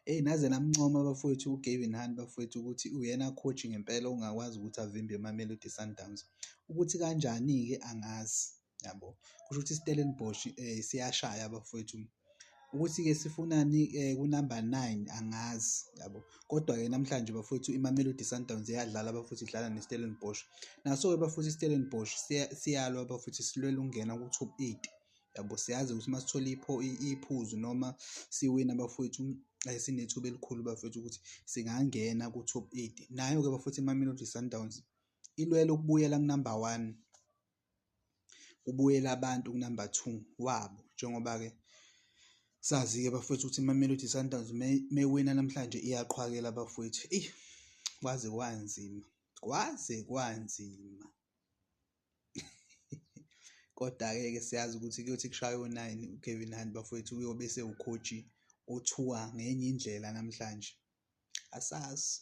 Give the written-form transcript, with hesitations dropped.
Eyi, naze namncoma bafowethu uGavin Hunt bafowethu ukuthi uyena coach ngempela ongakwazi ukuthi avimbe iMamelodi Sundowns. Ukuthi kanjani-ke angazi, yabo. Kusho ukuthi iStellenbosch siyashaya bafowethu. Ukuthi-ke sifunani ku-number 9 angazi, yabo. Kodwa-ke namhlanje bafowethu iMamelodi Sundowns iyadlala bafowethu, idlala neStellenbosch. Naso-ke bafowethu iStellenbosch siyalwa bafowethu, silwela ukungena ku-top 8, yabo. Siyazi ukuthi uma sithola iphuzu noma siwina bafowethu, sinethuba elikhulu bafowethu ukuthi singangena ku-top 8. Nayo-ke bafowethu iMamelodi Sundowns ilwela ukubuyela ku-number 1, kubuyele abantu ku-number 2 wabo, njengoba-ke sazi-ke bafowethu ukuthi iMamelodi Sundowns mewina namhlanje iyaqhwakela bafowethu. Eyi, kwaze kwanzima, kwaze kwanzima. Kodwa-ke ke siyazi ukuthi kuyothi kushaya o-9 uGavin Hunt bafowethu uyobe esewu-coach othuka ngenye indlela namhlanje, asazi.